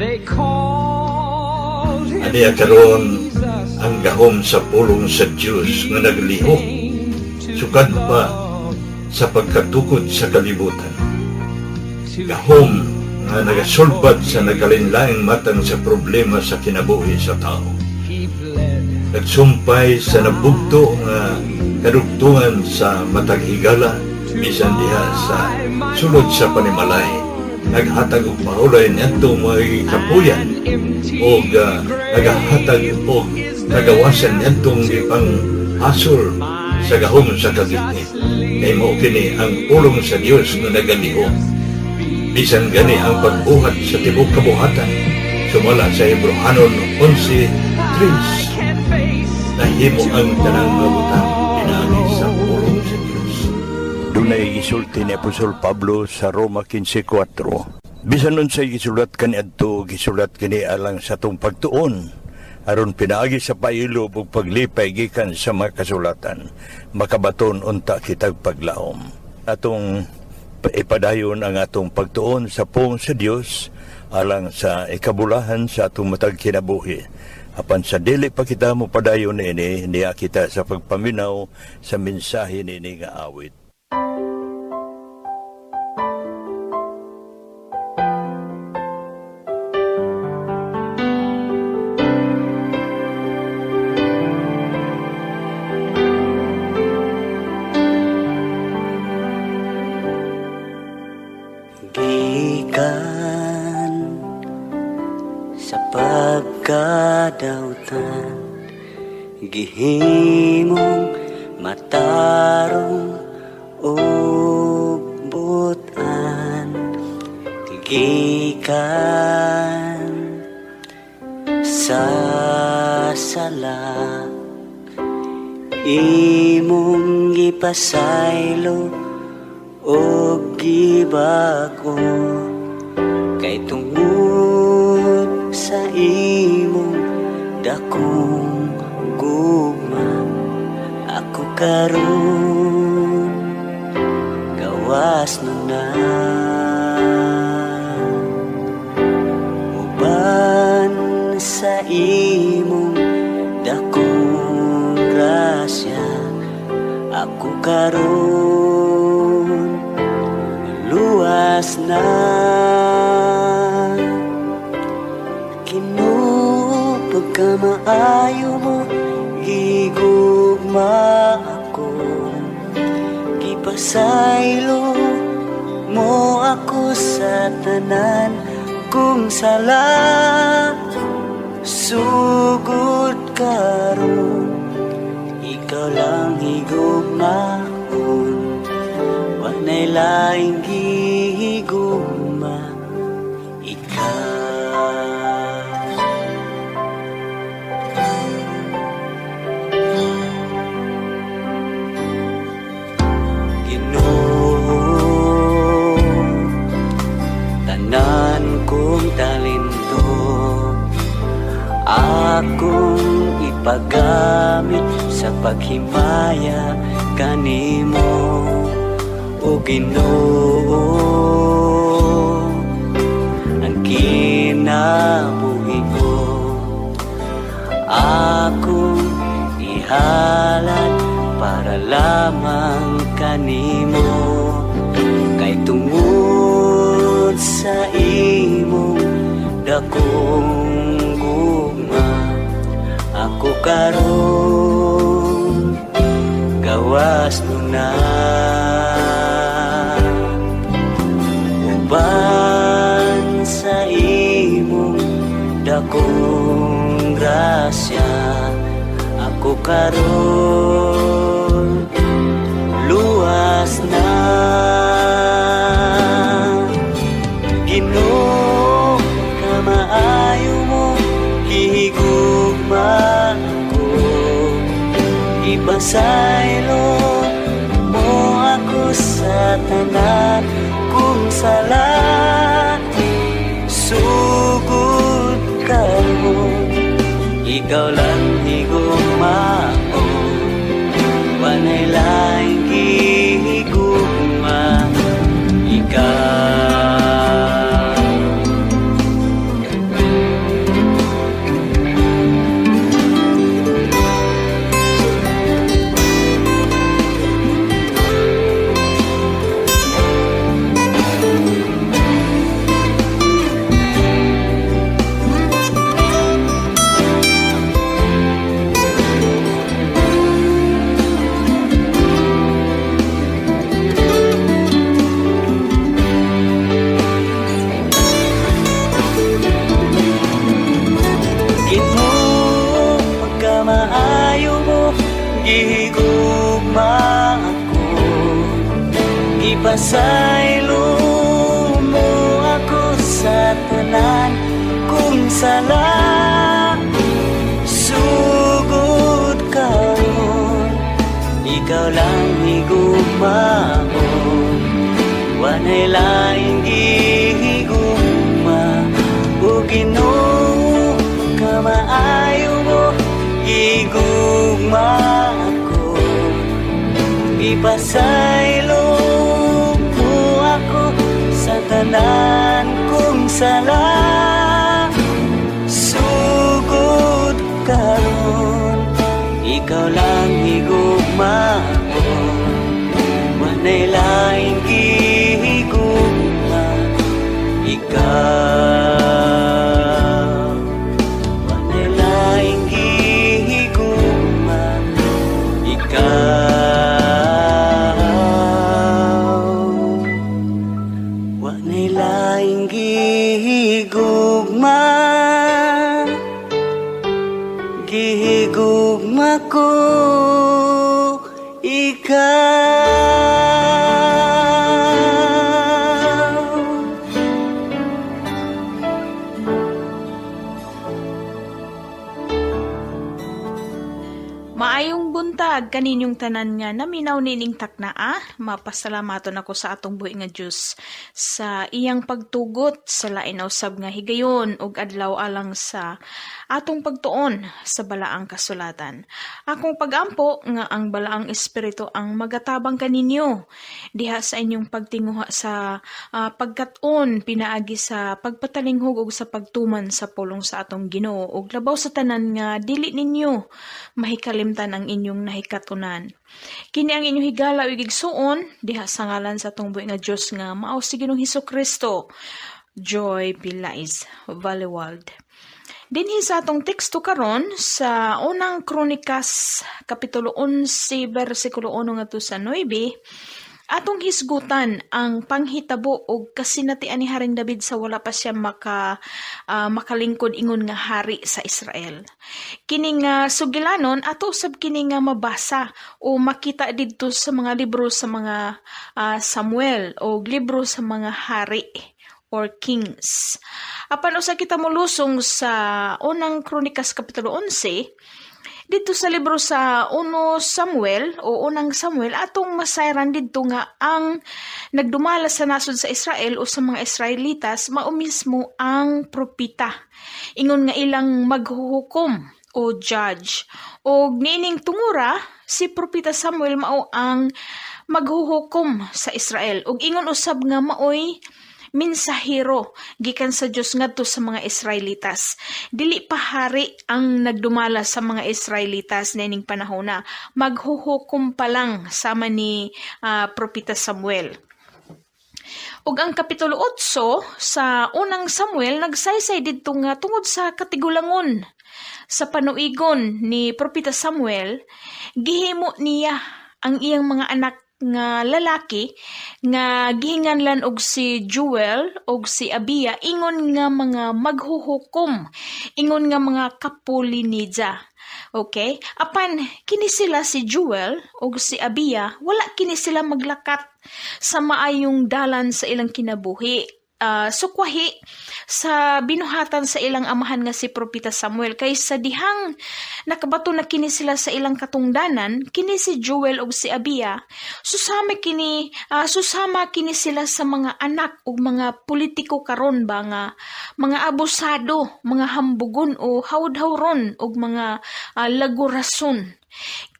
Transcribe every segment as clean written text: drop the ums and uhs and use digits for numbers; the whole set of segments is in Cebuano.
They called him Aniya karon Jesus. ang gahom sa pulong sa Dios nga naglihok sukad pa sa pagkatukod sa kalibutan. Gahom nga nagasulbad sa nagkalainlaing matang sa problema sa kinabuhi sa tao. He bled. Nagsumpay sa nabugto nga kadugtungan sa matag higala bisan diha sa sulod sa panimalay. Naghatag og pahulay niadto mga kapuyan og nagahatag og kagawasan niadtong gipang hasol sa gahom sa kagitnit. Kay mao kini ang pulong sa Dios nga nagalihok. Bisan gani ang pagbuhat sa tibuok kabuhatan, sumala sa Hebrohanon 11:3, Can face nahimo ang tanang mga butang pinaagi sa pulong sa Dios. Dunay gisulti ni Apostol Pablo sa Roma 15:4. Bisan unsay gisulat kaniadto, gisulat kini alang sa atong pagtuon aron pinaagi sa pailob ug paglipay gikan sa mga kasulatan, makabaton unta kitag paglaom. Atong ipadayon ang atong pagtuon sa pulong sa Dios alang sa ikabulahan sa atong matag kinabuhi. Apan sa dili pa kita mopadayon niini, niya kita sa pagpaminaw sa mensahe niini nga awit. Gikan sa pagkadawtan, gihimong matarong ug butan. Gikan sa sala, imong gipasaylo og gibag-o. Kay tungod sa imong dakong gugma, ako karon gawas na. Uban sa imong dakong grasya, ako karon luwas na. Ginoo, pagkamaayo mo, gigugma ako. Gipasaylo mo ako sa tanan kong sala. Sugod karon, ikaw lang higugmaon. Walay laing gihigugma, ikaw. Ginoo, tanan kong talento akong ipagamit sa paghimaya kanimo. O Ginoo, ang kinabuhi ko akong ihalad para lamang kanimo. Kay tungod sa imong dakong gugma, ako karon gawas na. Uban sa imong dakong grasya, ako karon luwas na. Ginoo, kamaayo mo, gihigugma ako. Ipasaylo mo ako sa tanan kong sala. Sugod karon, ikaw lang higugmaon. Walay laing gihigugma, ikaw. Ipasaylo mo ako sa tanan kong sala. Sugod karon, ikaw lang higugmaon. Walay laing gihigugma. O Ginoo, kamaayo mo, gigugma ako. Ipasaylo mo ako sa tanan kong sala. Sugod karon, ikaw lang higugmaon. Walay laing gihigugma. Ikaw, walay laing gihigugma. Ikaw, walay laing gihigugma. Gihigugma ko ikaw. Maayong buntag kaninyong tanan nga naminaw nining taknaa. Mapasalamaton ako sa atong buhi nga Dios sa iyang pagtugot sa lain usab nga higayon ug adlaw alang sa atong pagtuon sa balaang kasulatan. Akong pagampo nga ang balaang espiritu ang magatabang kaninyo diha sa inyong pagtinguha sa pagkat-on pinaagi sa pagpatalinghog ug sa pagtuman sa pulong sa atong Ginoo ug labaw sa tanan nga dili ninyo mahikalimtan ang inyong nahikatunan. Kini ang inyong higala ug igsuon diha sa ngalan sa atong buhi nga Dios nga mao si Ginoong Hesus Kristo. Joy Pilais Valewald. Dinhi sa atong teksto karon sa Unang Kronikas kapitulo 11 bersikulo 1 ngadto sa 9, atong hisgutan ang panghitabo og kasinatian ni Haring David sa wala pa siya makalingkod ingon nga hari sa Israel. Kini nga sugilanon ato usab kini nga mabasa o makita didto sa mga libro sa mga Samuel o libro sa mga hari or Kings. Apan usa kita molusong sa Unang Kronikas kapitulo 11, didto sa libro sa 1 Samuel o Unang Samuel, atong masayran didto nga ang nagdumala sa nasod sa Israel o sa mga Israelitas mao mismo ang propita. Ingon nga ilang maghuhukom o judge. Og niining tungura, si Propeta Samuel mao ang maghuhukom sa Israel. Og ingon usab nga maoy mensahero gikan sa Dios ngadto sa mga Israelitas. Dili pa hari ang nagdumala sa mga Israelitas niining panahona. Maghuhukom pa lang sama ni Propeta Samuel. Ug ang kapitulo 8 sa Unang Samuel nagsaysay didto nga tungod sa katigulangon sa panuigon ni Propeta Samuel, gihimo niya ang iyang mga anak nga lalaki nga gihinganlan og si Joel og si Abia ingon nga mga maghuhukom, ingon nga mga kapulinidya. Okay? Apan kini sila si Joel og si Abia, wala kini sila maglakat sa maayong dalan sa ilang kinabuhi. Sukwahi sa binuhatan sa ilang amahan nga si Propeta Samuel, kay sa dihang nakabato na kini sila sa ilang katungdanan, kini si Joel ug si Abia susama kini sila sa mga anak ug mga politiko karon ba nga mga abusado, mga hambugon o hawd-hawron ug mga lagurason.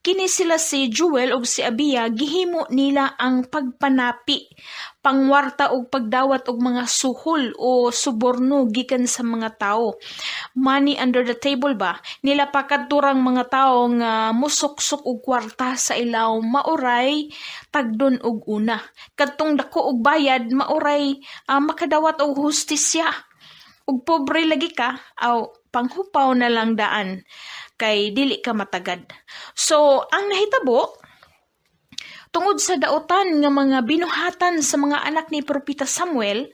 Kini sila si Joel ug si Abia, gihimo nila ang pagpanapi, pangwarta og pagdawat og mga suhol o suborno gikan sa mga tao. Money under the table ba? Nila pakadturang mga tao nga musuksok og kwarta sa ilaw, mauray tagdon og una. Kadtong dako og bayad, mauray makadawat og hustisya. Ug pobre lagi ka, aw panghupaw na lang daan kay dili ka matagad. So, ang nahitabo, tungod sa dautan nga mga binuhatan sa mga anak ni Propeta Samuel,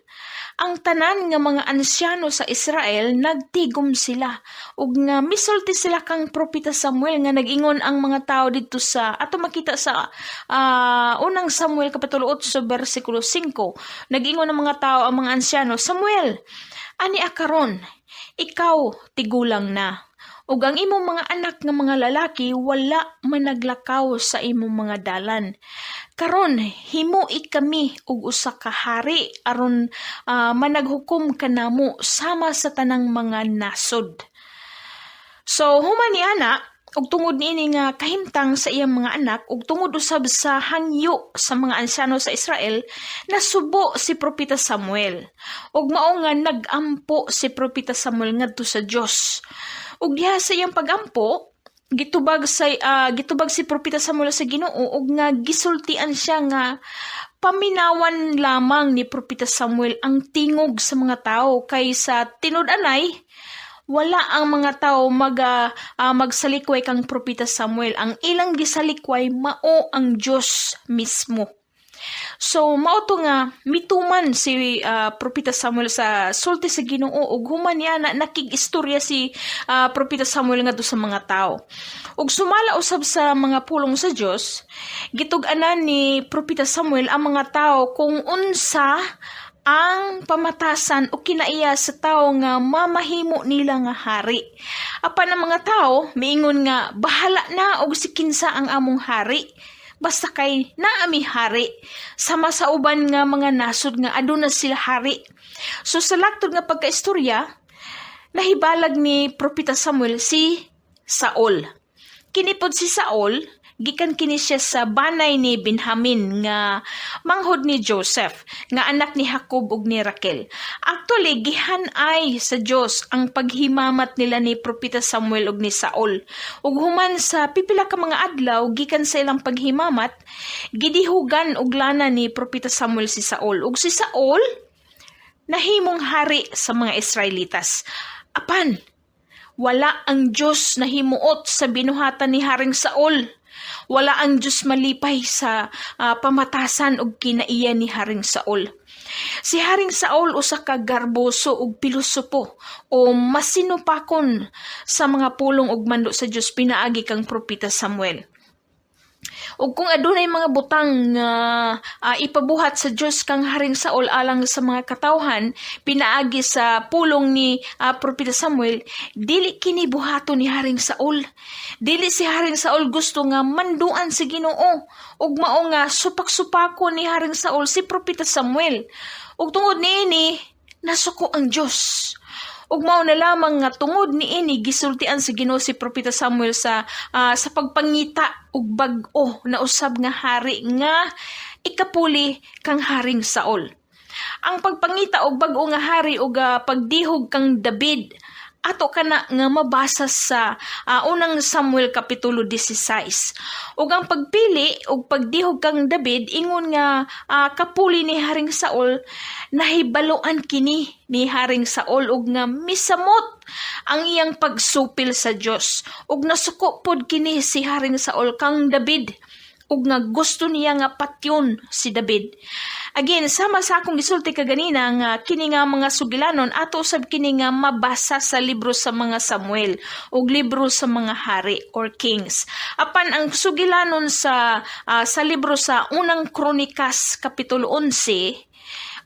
Ang tanan nga mga ansyano sa Israel nagtigom sila ug nga misulti sila kang Propeta Samuel nga nag-ingon ang mga tao didto sa ato makita sa Unang Samuel kapitulo 8 bersikulo 5. Nag-ingon ang mga tao, ang mga ansyano, "Samuel, ani akaron ikaw tigulang na ug ang imong mga anak nga mga lalaki wala managlakaw sa imong mga dalan. Karon himui kami og usa ka hari aron managhukom kanamo sama sa tanang mga nasod." So human ni ana ug tungod niini nga kahimtang sa iyang mga anak ug tungod usab sa hangyo sa mga ansyano sa Israel, nasubo si Propeta Samuel. Ug mao nga nag-ampo si Propeta Samuel ngadto sa Dios. Ug diha sa iyang pagampo, gitubag si Propeta Samuel sa Ginoo ug nga gisultian siya nga paminawan lamang ni Propeta Samuel ang tingog sa mga tao kay sa tinud-anay wala ang mga tao magsalikway kang Propeta Samuel. Ang ilang gisalikway mao ang Dios mismo. So mao to nga mituman si Propeta Samuel sa sulti sa Ginoo ug human niya na nakig-istorya si Propeta Samuel ngadto sa mga tao. Ug sumala usab sa mga pulong sa Dios, gitug-anan ni Propeta Samuel ang mga tao kung unsa ang pamatasan o kinaiya sa tao nga mamahimo nila nga hari. Apan ang mga tao miingon nga bahala na og si kinsa ang among hari. Basta kay naami hari. Sama sa uban nga mga nasod nga aduna sila hari. So sa laktod nga pagkaistorya, nahibalag ni Propeta Samuel si Saul. Kini pod si Saul, gikan kini siya sa banay ni Benjamin nga manghod ni Joseph, nga anak ni Jacob ug ni Raquel. Actually, gihan-ay sa Dios ang paghimamat nila ni Propeta Samuel ug ni Saul. Ug human sa pipila ka mga adlaw gikan sa ilang paghimamat, gidihugan og lana ni Propeta Samuel si Saul. Ug si Saul nahimong hari sa mga Israelitas. Apan, wala ang Diyos nahimuot sa binuhatan ni Haring Saul. Wala ang Diyos malipay sa pamatasan og kinaiya ni Haring Saul. Si Haring Saul usa ka garboso ug pilosopo o masinupakon sa mga pulong ug mando sa Dios pinaagi kang Propeta Samuel. Ug kung adunay mga butang nga ipabuhat sa Dios kang Haring Saul alang sa mga katawhan pinaagi sa pulong ni Propeta Samuel, dili kini buhaton ni Haring Saul. Dili si Haring Saul gusto nga manduan si Ginoo ug mao nga supak-supako ni Haring Saul si Propeta Samuel. Ug tungod niini nasuko ang Dios. Ug mao na lamang nga tungod niini gisultian sa Ginoo si Propeta Samuel sa pagpangita og bag-o na usab nga hari nga ikapuli kang Haring Saul. Ang pagpangita og bag-o nga hari ug pagdihog kang David ato kana nga mabasa sa Unang Samuel kapitulo 16. Ug ang pagpili ug pagdihog kang David ingon nga kapuli ni Haring Saul, nahibaluan kini ni Haring Saul ug nga misamot ang iyang pagsupil sa Dios ug nasuko pod kini si Haring Saul kang David ug nga gusto niya nga patyon si David. Again, sama sa akong gisulti kaganina nga kini nga mga sugilanon ato usab kini nga mabasa sa libro sa mga Samuel ug libro sa mga Hari or Kings. Apan ang sugilanon sa libro sa Unang Kronikas kapitulo 11,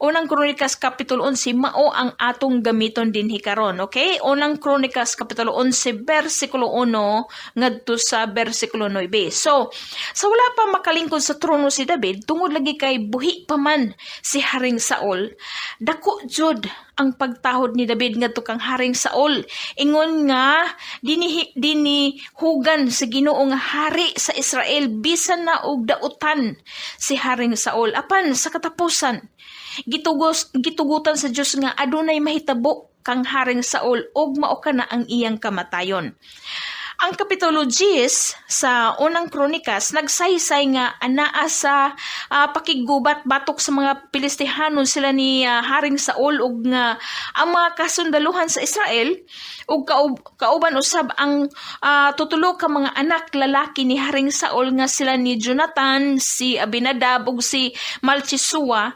Unang Kronikas kapitulo 11 mao ang atong gamiton dinhi karon, okay? Unang Kronikas kapitulo 11 bersikulo 1 ngadto sa bersikulo 9. So, sa wala pa makalingkod sa trono si David, tungod lagi kay buhi pa man si Haring Saul, dako jud ang pagtahod ni David ngadto kang Haring Saul. Ingon nga dinihugan sa Ginoo nga hari sa Israel bisan na og dautan si Haring Saul. Apan sa katapusan, gitugutan sa Dios nga adunay mahitabo kang Haring Saul ug mao kana ang iyang kamatayon. Ang kapitulo 10 sa Unang Kronikas nagsaysay nga anaa sa pakiggubat batok sa mga Pilistihanon sila ni Haring Saul ug nga ang mga kasundaluhan sa Israel ug kauban usab ang tutulo ka mga anak lalaki ni Haring Saul nga sila ni Jonathan, si Abinadab ug si Malchisua.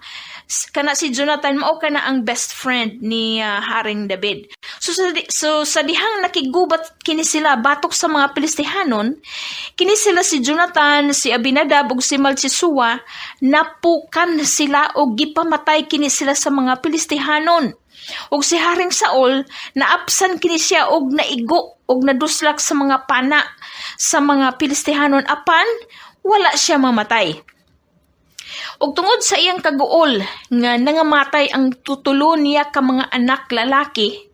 Kana si Jonathan mao kana ang best friend ni Haring David. So sa dihang nakigubat kini sila batok sa mga Pilistihanon, kini sila si Jonathan, si Abinadab ug si Malchisua, napukan sila og gipamatay kini sila sa mga Pilistihanon. Ug si Haring Saul naapsan kini siya og naigo og naduslak sa mga pana sa mga Pilistihanon, apan wala siya mamatay. Ug tungod sa iyang kaguol nga nangamatay ang tutulo niya ka mga anak lalaki,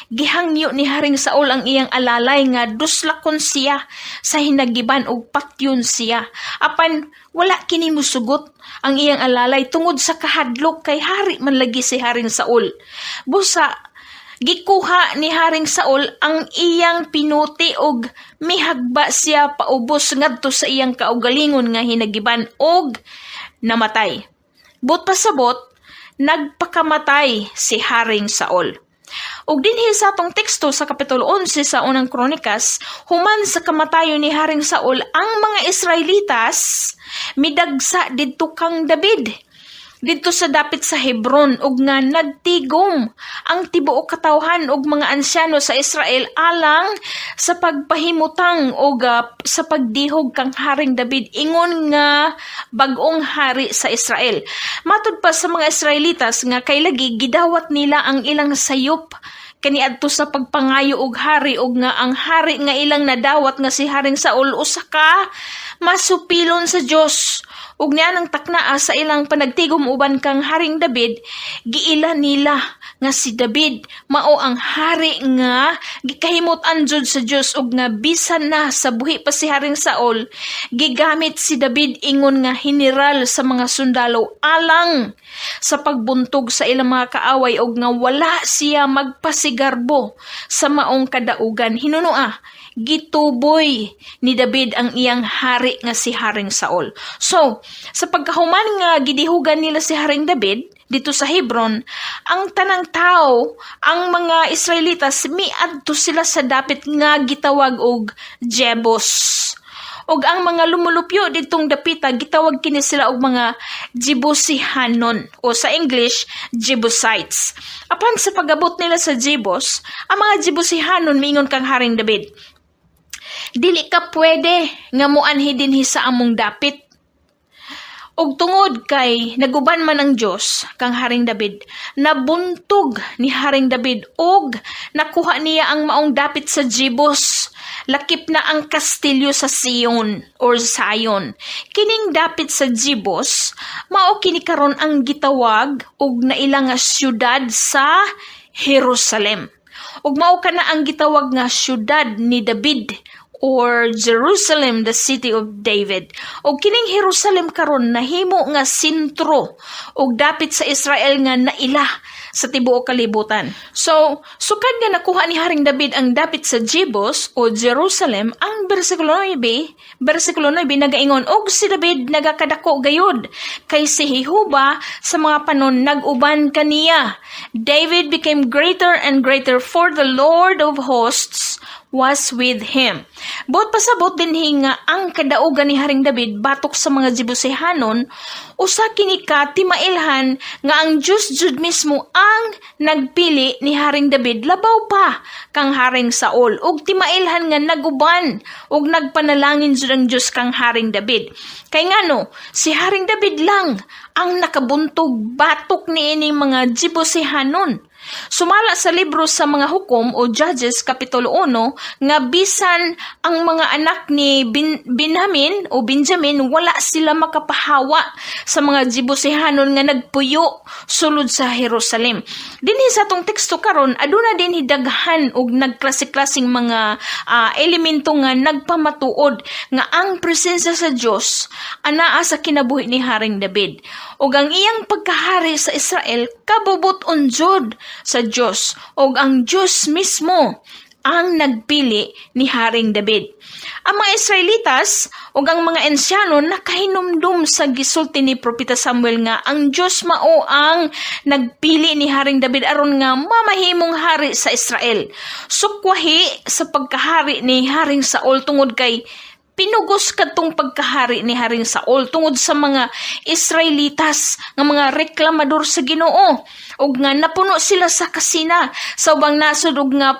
gihangyo ni Haring Saul ang iyang alalay nga duslakon siya sa hinagiban ug patyon siya. Apan wala kini musugot ang iyang alalay tungod sa kahadlok kay hari man lagi si Haring Saul. Busa gikuha ni Haring Saul ang iyang pinuti og mihagba siya paubos ngadto sa iyang kaugalingon nga hinagiban og namatay. Buot pasabot, nagpakamatay si Haring Saul. Ug dinhi sa atong teksto sa Kapitulo 11 sa Unang Kronikas, human sa kamatayon ni Haring Saul, ang mga Israelitas midagsa didto kang David didto sa dapit sa Hebron ug nga nagtigom ang tibuok katawhan ug mga ansyano sa Israel alang sa pagpahimutang ug sa pagdihog kang Haring David ingon nga bag-ong hari sa Israel. Matud pa sa mga Israelitas nga kay lagi gidawat nila ang ilang sayop kaniadto sa pagpangayo og hari ug nga ang hari nga ilang nadawat nga si Haring Saul usa ka masupilon sa Dios. Ug niya nang taknaa sa ilang panagtigom uban kang Haring David, giila nila nga si David mao ang hari nga gikahimut-an jud sa Dios ug nga bisan na sa buhi pa si Haring Saul, gigamit si David ingon nga general sa mga sundalo alang sa pagbuntog sa ilang mga kaaway ug nga wala siya magpasigarbo sa maong kadaugan. Hinunua, gituboy ni David ang iyang hari nga si Haring Saul. So, sa pagkahuman nga gidihugan nila si Haring David dito sa Hebron, ang tanang tao, ang mga Israelitas, miadto sila sa dapit nga gitawag og Jebus. Ug ang mga lumulupyo ditong dapita, gitawag kini sila og mga Jebusihanon o sa English, Jebusites. Apan sa pagabot nila sa Jebus, ang mga Jebusihanon miingon kang Haring David, "Dili ka pwede nga muanhi dinhi sa among dapit." Ug tungod kay naguban man ang Dios kang Haring David, nabuntog ni Haring David ug nakuha niya ang maong dapit sa Jebus, lakip na ang kastilyo sa Sion or Zion. Kining dapit sa Jebus, mao kini karon ang gitawag og naila nga syudad sa Jerusalem. Ug mao kana ang gitawag nga syudad ni David or Jerusalem, the city of David. Og kining Jerusalem karon nahimo nga sentro og dapit sa Israel nga naila sa tibuok kalibutan. So, sukad nga nakuha ni Haring David ang dapit sa Jebus o Jerusalem, ang versikulo 9 nagaingon, "Og si David nagakadako gayud kay si Jehova sa mga panon nag-uban kaniya." David became greater and greater, for the Lord of hosts was with him. Buot pasabot dinhi nga ang kadaugan ni Haring David batok sa mga Jebusihanon, usa kini ka timailhan nga ang Dios jud mismo ang nagpili ni Haring David labaw pa kang Haring Saul, ug timailhan nga naguban ug nagpanalangin jud ang Dios kang Haring David. Kay ngano, si Haring David lang ang nakabuntog batok niining mga Jebusihanon. Sumala sa libro sa mga Hukom o Judges Kapitulo 1 nga bisan ang mga anak ni Benjamin o Benjamin, wala sila makapahawa sa mga Jebusihanon nga nagpuyo sulod sa Jerusalem. Dinhi sa atong teksto karon, aduna din daghan og nagklase-klaseng mga elemento nga nagpamatuod nga ang presensya sa Dios anaa sa kinabuhi ni Haring David. Ug ang iyang pagkahari sa Israel kabubut-on jud sa Dios, ug ang Dios mismo ang nagpili ni Haring David. Ang mga Israelitas ug ang mga ensyano nakahinumdum sa gisulti ni Propeta Samuel nga ang Dios mao ang nagpili ni Haring David aron nga mamahimong hari sa Israel. Sukwahi sa pagkahari ni Haring Saul tungod kay Pinugos kadtong pagkahari ni Haring Saul tungod sa mga Israelitas nga mga reklamador sa Ginoo ug nga napuno sila sa kasina sa ubang nasod ug nga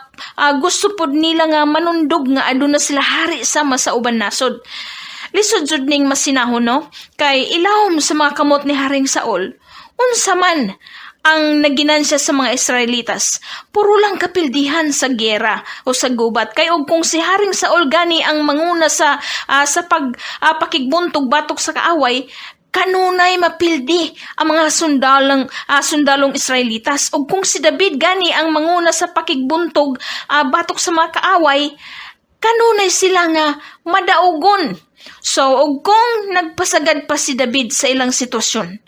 gusto pod nila nga manundog nga aduna sila hari sama sa uban nasod. Lisod jud ning masinahon, no? Kay ilawom sa mga kamot ni Haring Saul, unsa man ang naginansya sa mga Israelitas, puro lang kapildihan sa giyera o sa gubat. Kay og kung si Haring Saul gani ang manguna sa pag pakigbuntog batok sa kaaway, kanunay mapildi ang mga sundalong Israelitas. Og kung si David gani ang manguna sa pakigbuntog batok sa mga kaaway, kanunay sila nga madaugon. So, og kung nagpasagad pa si David sa ilang sitwasyon,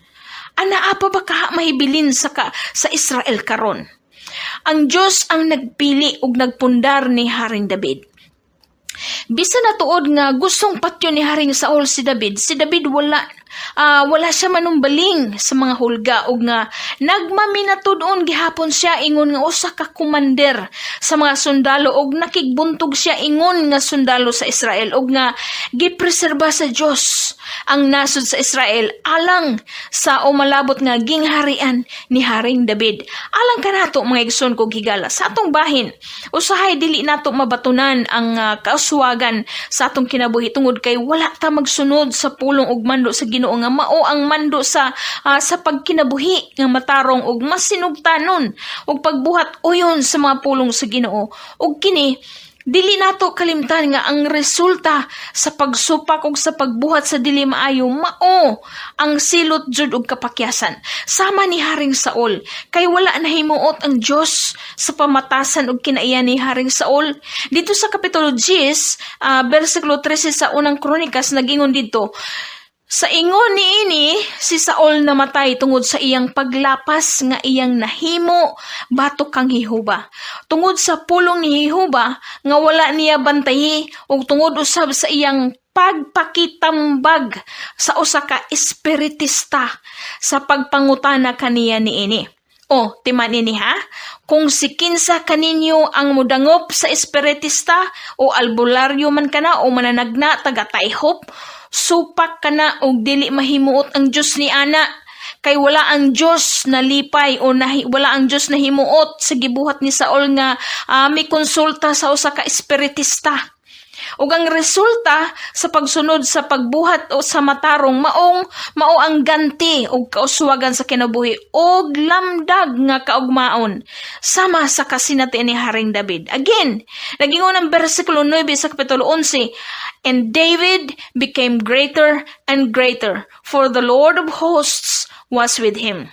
anaa pa ba kaha mahibilin sa Israel karon? Ang Dios ang nagpili ug nagpundar ni Haring David. Bisan na tuod nga gustong patyon ni Haring Saul si David wala siya manumbaling sa mga hulga ug nga nagmaminatud-on gihapon siya ingon nga usa ka kumander sa mga sundalo ug nakigbuntog siya ingon nga sundalo sa Israel ug nga gipreserba sa Dios ang nasod sa Israel alang sa umalabot nga gingharian ni Haring David. Alang kanato, mga igsoon kog higala, sa atong bahin, usahay dili nato mabatunan ang kauswagan sa atong kinabuhi tungod kay wala ta magsunod sa pulong ug mando sa Ginoo nga mao ang mando sa pagkinabuhi nga matarong ug masinugtanon ug pagbuhat uyon sa mga pulong sa Ginoo. Ug kini, dili nato kalimtan nga ang resulta sa pagsupak ug sa pagbuhat sa dili maayo mao ang silot jud ug kapakyasan. Sama ni Haring Saul, kay wala nahimuot ang Dios sa pamatasan ug kinaiya ni Haring Saul. Dito sa Kapitulo 10, bersikulo 13 sa Unang Kronikas, nagingon dito, "Sa ingon niini, si Saul namatay tungod sa iyang paglapas nga iyang nahimo batok kang Jehova. Tungod sa pulong ni Jehova nga wala niya bantayi ug tungod usab sa iyang pagpakitambag sa usa ka espiritista sa pagpangutana kaniya niini." O, timan ini ha? "Kung si kinsa kaninyo ang mudangop sa espiritista o albularyo man kana o mananagna, taga taihop, supak kana og dili mahimuot ang Dios ni ana, kay wala ang Dios nalipay o wala ang Dios nahimuot sa gibuhat ni Saul nga may konsulta sa usa ka espiritista." Ug ang resulta sa pagsunod sa pagbuhat o sa matarong maong mao ang ganti ug kauswagan sa kinabuhi ug lamdag nga kaugmaon sama sa kasinatian ni Haring David. Again, nagingon ang bersikulo 9 sa Kapitulo 11, "And David became greater and greater, for the Lord of hosts was with him."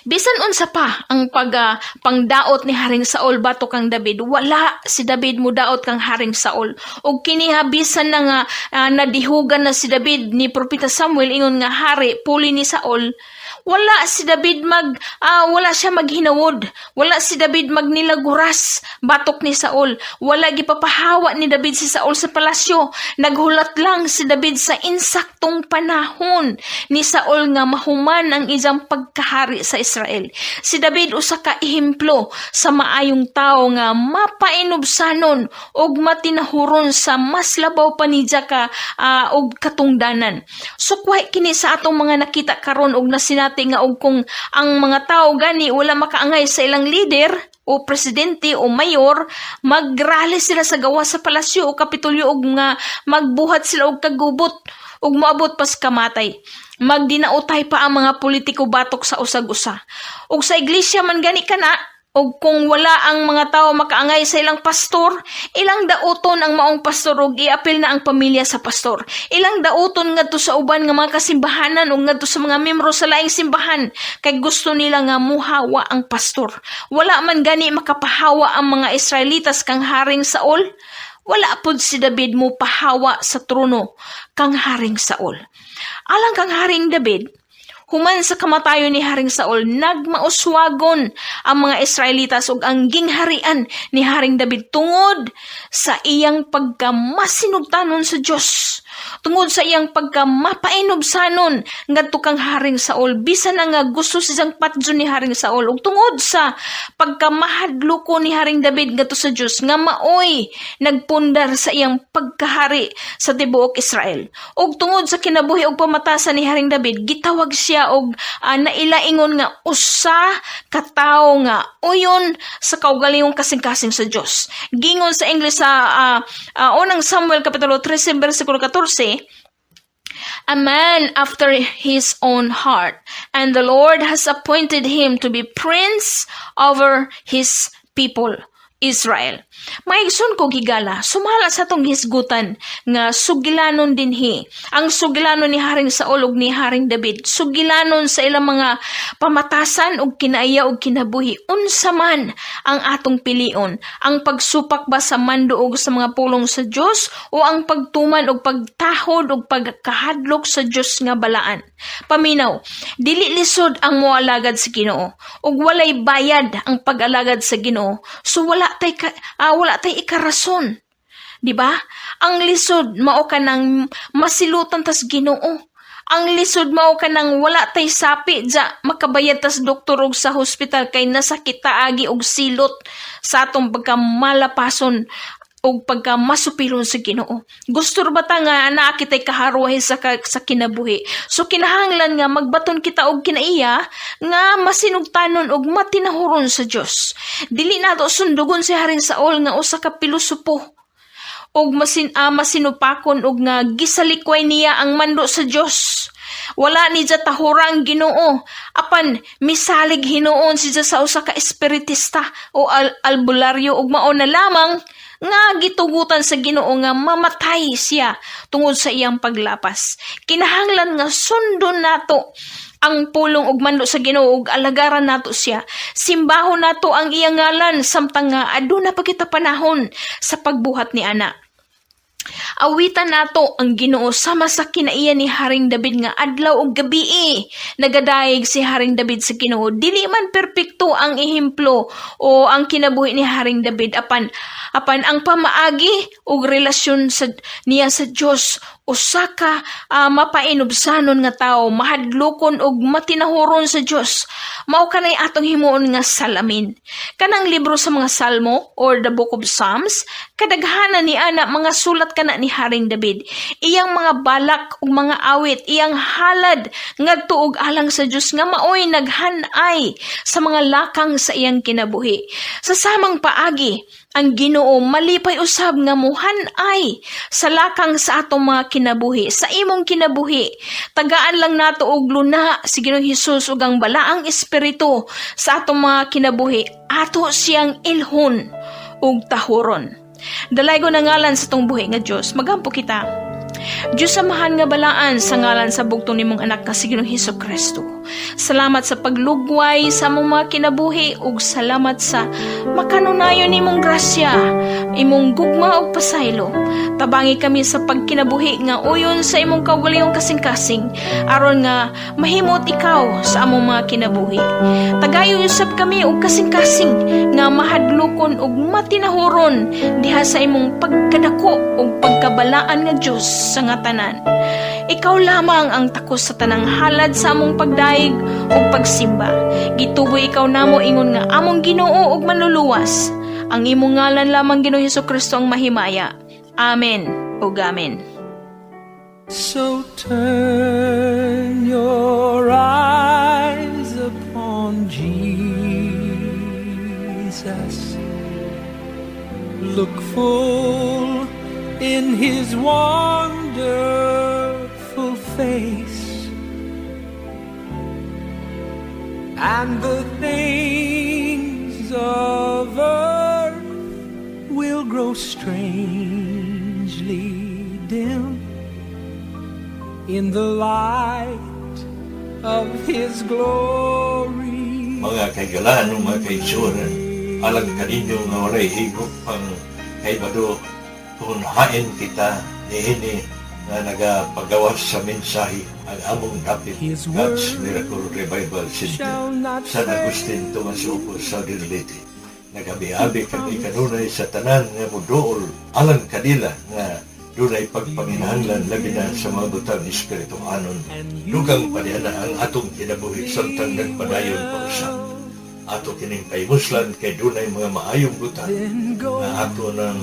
Bisan unsa pa ang pangdaot ni Haring Saul batok kang David, wala si David mudaot kang Haring Saul. Ug kini ha, bisan na nga nadihugan na si David ni Propeta Samuel ingon nga hari puli ni Saul, wala siya maghinawod, wala si David magnilaguras batok ni Saul. Wala gipapahawa ni David si Saul sa palasyo. Naghulat lang si David sa insaktong panahon ni Saul nga mahuman ang iyang pagkahari sa Israel. Si David usa ka ehemplo sa maayong tawo nga mapainubsanon ug matinahuron sa mas labaw pa niya ka og katungdanan. Sukway kini sa atong mga nakita karon og nasinati nga og kung ang mga tawo gani wala makaangay sa ilang leader o presidente o mayor, magrally sila sa gawas sa palasyo o kapitolyo og nga magbuhat sila og kagubot ug moabot pas kamatay. Magdinautay pa ang mga politiko batok sa usag-usa. Ug sa iglesia man gani kana, ug kung wala ang mga tao makaangay sa ilang pastor, ilang dauton ang maong pastor ug iapil na ang pamilya sa pastor. Ilang dauton ngadto sa uban nga mga kasimbahanan ug ngadto sa mga membro sa laing simbahan kay gusto nila nga muhawa ang pastor. Wala man gani makapahawa ang mga Israelitas kang Haring Saul. Wala pud si David mo pahawa sa trono kang Haring Saul. Alang kang Haring David, human sa kamatayon ni Haring Saul, nagmauswagon ang mga Israelitas ug ang gingharian ni Haring David tungod sa iyang pagkamasinugtanon sa Dios. Tungod sa iyang pagka mapainubsanon ngadto kang Haring Saul, bisan na nga gusto siyang patjon ni Haring Saul, ug tungod sa pagkamahadloko ni Haring David ngadto sa Dios nga maoy nagpundar sa iyang pagkahari sa tibuok Israel. Ug tungod sa kinabuhi ug pamatasan ni Haring David, gitawag siya og nailaingon nga usa ka tawo nga uyon sa kaugalingong kasing-kasing sa Dios. Gingon sa English sa Unang Samuel kapitulo 13 bersikulo 14, "A man after his own heart, and the Lord has appointed him to be prince over his people, Israel." Maigsoon ko higala, sumala sa atong hisgutan nga sugilanon dinhi. Ang sugilanon ni Haring Saul ug ni Haring David, sugilanon sa ilang mga pamatasan ug kinaiya ug kinabuhi. Unsa man ang atong pilion, ang pagsupak ba sa mando ug sa mga pulong sa Dios o ang pagtuman ug pagtahod ug pagkahadlok sa Dios nga balaan? Paminaw, dili lisod ang moalagad sa Ginoo ug walay bayad ang pag-alagad sa Ginoo. So wala tay ikarason. Di ba? Ang lisod mao kanang masilutan tas Ginoo. Ang lisod mao kanang wala tay sapi dya makabayad tas doktor og sa hospital kay nasakit ta agi og silot sa atong pagkamalapason og pagka masupilon sa Ginoo. Gusto ra ba ta nga naa kitay kaharuhay sa kinabuhi? So kinahanglan nga magbaton kita og kinaiya nga masinugtanon og matinahuron sa Dios. Dili nato sundugon si Haring Saul nga usa ka pilosopo og masinupakon og nga gisalikway niya ang mando sa Dios. Wala ni siya tahura ang Ginoo, apan misalig hinuon siya sa usa ka espiritista o albularyo ug mao na lamang nga gitugutan sa Ginoo nga mamatay siya tungod sa iyang paglapas. Kinahanglan nga sundon nato ang pulong ug mando sa Ginoo ug alagaran nato siya. Simbahon nato ang iyang ngalan samtang nga aduna pa kita panahon sa pagbuhat ni ana. Awitan nato ang Ginoo sama sa kinaiya ni Haring David nga adlaw ug gabii nagadayeg si Haring David sa Ginoo. Dili man perpekto ang ehemplo o ang kinabuhi ni Haring David, apan ang pamaagi ug relasyon sa niya sa Dios, usa ka mapainubsanon nga tawo, mahadlokon ug matinahuron sa Dios. Mao kanay atong himuon nga salamin. Kanang libro sa mga Salmo or the Book of Psalms, kadaghanan ni ana mga sulat kana ni Haring David. Iyang mga balak ug mga awit, iyang halad ngadto og alang sa Dios nga maoy naghanay sa mga lakang sa iyang kinabuhi. Sa samang paagi, ang Ginoo malipay usab nga muhan-ay sa lakang sa atong mga kinabuhi, sa imong kinabuhi. Tagaan lang nato og luna si Ginoong Hesus ug ang Balaang Espiritu sa atong mga kinabuhi. Ato siyang ilhon ug tahuron. Dalaygon ang ngalan sa atong buhi nga Dios. Magampo kita. Diyos Amahan nga balaan, sa ngalan sa bugtong nimong anak nga si Ginoong Hesus Kristo. Salamat sa paglugway sa among mga kinabuhi ug salamat sa makanunayon nimong grasya, imong gugma ug pasaylo. Tabangi kami sa pagkinabuhi nga uyon sa imong kaugalingong kasing-kasing aron nga mahimot ikaw sa among mga kinabuhi. Tagayo usab kami og kasing-kasing nga mahadlokon ug matinahuron diha sa imong pagkadako ug pagkabalaan nga Dios sa nga tanan. Ikaw lamang ang takos sa tanang halad sa among pagdayeg ug pagsimba. Gituboy ikaw namo ingon nga among Ginoo ug Manluluwas. Ang imong ngalan lamang, Ginoong Hesus Kristo, ang mahimaya. Amen ug amen. So turn your eyes upon Jesus. Look full in his wonderful face, and the things of earth will grow strangely dim in the light of his glory. Mga kahigalaan, mga kaigsuonan, alang kaninyo nga walay higop pang kahibalo kung hain kita niini nga nagapagawas sa mensahe ang among dapit His God's word Miracle Revival Center, shall not San Agustin, Tomas Opo, Southern Leyte. Nagabi-abi kami kanunay sa tanan nga muduol alang kanila nga Dunay pagpanginahanglan, labi na sa mga butang espirituhanon. Dugang pa na ang atong kinabuhi samtang nagpadayon pa usab. Ato kining pahimuslan kay dunay mga maayong butang nga ato ng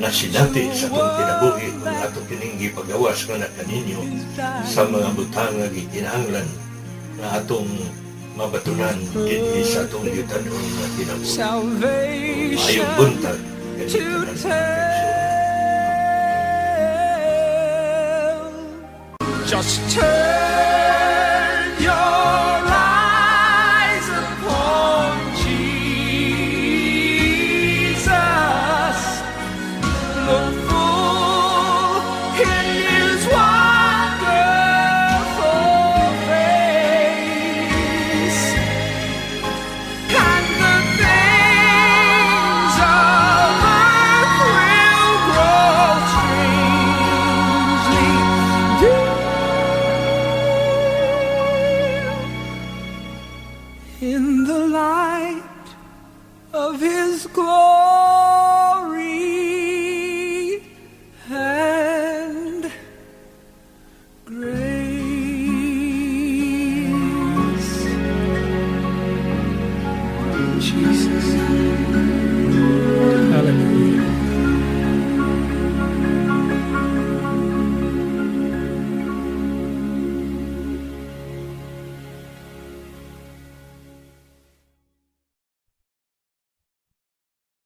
nasinati sa atong kinabuhi kung ato kining gipagawas nga na kaninyo sa mga butang nga gikinahanglan nga atong mabatunan dinhi sa atong yutanon nga kinabuhi. Salvation Maayong buntag to kaninyong tanan, mga kaigsoon. Tell. Just turn your eyes upon Jesus. Look full in His wonderful face, and the things of earth will grow strangely dim in the light of His glory.